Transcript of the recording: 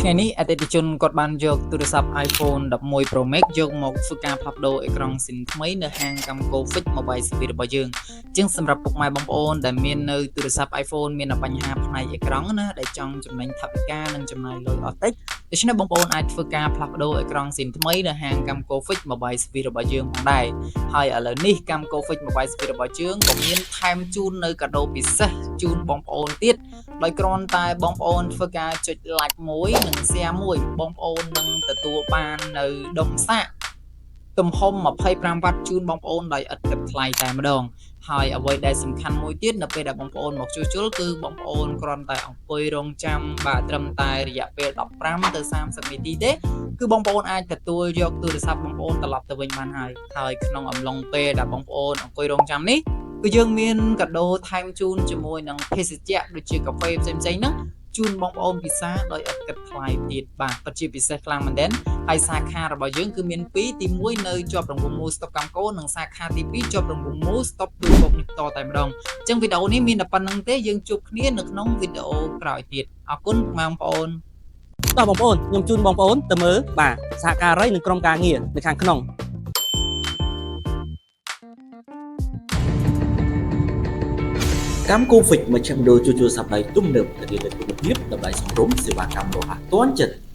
ថ្ងៃនេះអតិថិជនគាត់បានយកទូរស័ព្ទ iPhone 11 Pro Max យកមកធ្វើការផ្លាស់ប្ដូរអេក្រង់ស៊ីនថ្មីនៅហាងកម្ម Fix Mobile Service របស់យើងជាងសម្រាប់ពុកម៉ែបងប្អូនដែលមាននៅទូរស័ព្ទ iPhone មានបញ្ហាផ្នែកអេក្រង់ណាដែលចង់ចំណេញថវិកានិងចំណាយលុយអស់តិចដូច្នេះបងប្អូនអាចធ្វើការផ្លាស់ប្ដូរអេក្រង់ស៊ីនថ្មីនៅហាងកម្ម Fix Mobile Service របស់យើងផងដែរហើយឥឡូវនេះកម្ម Fix Mobile Service របស់យើងក៏មានថែមជូននៅកាដូពិសេសជូនបងប្អូនទៀត ដោយគ្រាន់តែបងប្អូនធ្វើការចុច like មួយនិង share មួយបងប្អូននឹងទទួលបាននៅដុំសាកទំហំ25វ៉ាត់ជូនបងប្អូនដោយឥតគិតថ្លៃតែម្ដងហើយអ្វីដែលសំខាន់មួយទៀតនៅពេលដែលបងប្អូនមកជួសជុលគឺបងប្អូនគ្រាន់តែអង្គុយរងចាំបាទត្រឹមតែរយៈពេល15ទៅ30នាទីទេគឺបងប្អូនអាចទទួលយកទូរស័ព្ទបងប្អូនត្រឡប់ទៅវិញបានហើយហើយក្នុងអំឡុងពេលដែលបងប្អូនអង្គុយរងចាំនេះ គឺយើងមានកាដូថែមជូនជាមួយនឹងភេសជ្ជៈដូចជាកាហ្វេផ្សេងៗហ្នឹងជូនបងប្អូនពិសាដោយឥតគិតថ្លៃទៀតបាទពិតជាពិសេសខ្លាំងមែនទែនហើយសាខារបស់យើងគឺមាន2ទី1នៅជាប់រង្វង់មូលស្តុបកម្មកូនិងសាខាទី2ជាប់រង្វង់មូលស្តុបទូគោកនេះតតែម្ដងអញ្ចឹងវីដេអូនេះមានតែប៉ុណ្្នឹងទេយើងជួបគ្នានៅក្នុងវីដេអូក្រោយទៀតអរគុណបងប្អូន តោះបងប្អូនខ្ញុំជូនបងប្អូនទៅមើលបាទសហការីនិងក្រុមការងារនៅខាងក្នុង កម្មកូហ្វិចមជ្ឈមណ្ឌលជួសជុលសព្វដៃទំនើបធានានូវគុណភាពតម្លៃសមរម្យសេវាកម្មរហ័សទាន់ចិត្ត។